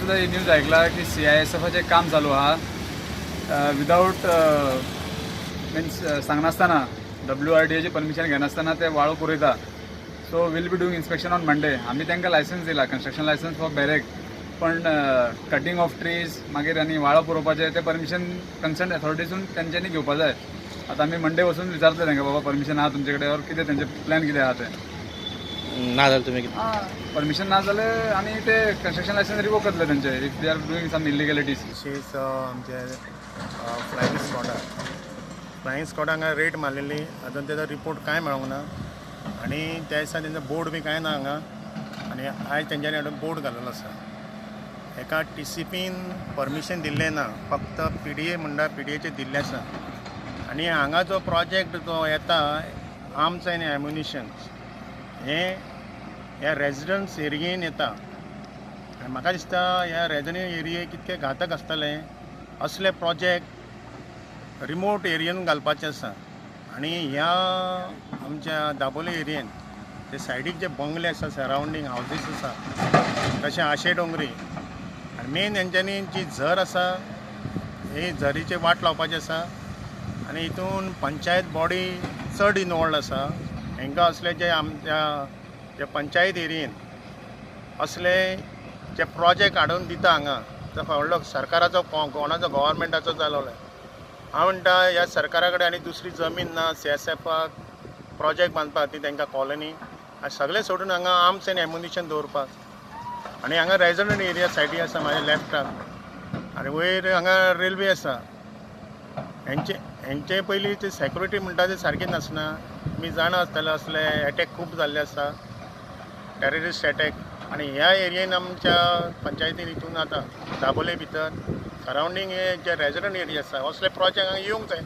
सुद्दां ही न्यूज आयकला की CISFाचें काम चालू आहा विदावट मिन्स सांगनासतना WRDAची परमिशन घेनासतना ते वाळू पुरयता. So we'll be doing inspection on Monday. आमी तांकां लायसन्स दिला, कन्स्ट्रक्शन लायसन्स फॉर बॅरेक, पण कटींग ऑफ ट्रीज मागीर आनी वाळो पुरोवपाचें तें परमिशन कन्सर्न अथॉरिटीसून तेंच्यांनी घेवपा जाय. आतां आमी मंडे वचून विचारतले तांकां, बाबा परमिशन आहा तुमचे कडेन ऑर कितें तेंचें प्लॅन कितें आहा तें. ना जाल्यार तुमी कितें? परमिशन ना जाल्यार आमी ते कन्स्ट्रक्शन लायसन्स रिवोक करतले तेंचे if they are doing some illegalities. तशेंच आमचे फ्लायंग स्कॉडाक, फ्लायंग स्कॉड हांगा रेड मारलेली, आजून तेजो रिपोर्ट कांय मेळोंक ना आनी त्या दिसा तेंचो बोर्ड बी कांय ना हांगा आनी आयज तेंच्यांनी हाडून बोर्ड घालून आसा. हेका TCPन परमिशन दिल्लें ना, फक्त PDA म्हणटा, PDAचें दिल्लें आसा. आनी हांगा जो प्रोजेक्ट जो येता आर्म्स एन्ड एम्युनिशन्स हें ह्या रेजिडन्स एरियेन येता आनी म्हाका दिसता ह्या रेजिडंट एरिये कितके घातक आसतलें. असले प्रोजेक्ट रिमोट एरियेन घालपाचें आसा आनी ह्या आमच्या दाबोली एरियेन ते सायडीक जे बंगले आसा, सरावंडींग हावजीस आसा, तशें आशे डोंगरी आनी मेन हेंच्यांनी जी झर आसा ही झरीची वाट लावपाची आसा. आनी हितून पंचायत बॉडी चड इनवॉल्ड आसा. हेंकां असले जे आमच्या जे पंचायत एरियेन असले जे प्रोजेक्ट हाडून दिता हांगा, तो व्हडलो सरकाराचो कोणाचो गव्हर्मेंटाचो जालो. हांव म्हणटा ह्या सरकारा कडेन आनी दुसरी जमीन ना CSFाक प्रोजेक्ट बांदपाक, ती तांकां कॉलनी आनी सगळें सोडून हांगा आर्म्स एन्ड एम्युनिशन दवरपाक. आनी हांगा रेजिडंट एरिया सायडी आसा म्हाज्या लेफ्टाक आनी वयर हांगा रेल्वे आसा. हेंचे हेंचे पयलीं ते सेक्युरिटी म्हणटा ते सारकी नासना. तुमी जाणा आसतले असले एटॅक खूब जाल्ले आसा, टेररिस्ट एटॅक. आनी ह्या एरियेन आमच्या पंचायतीन हितून आतां दाबोले भितर सरावंडींग हे जे रेजिडंट एरिया आसा असले प्रोजेक्ट हांगा येवंक जाय.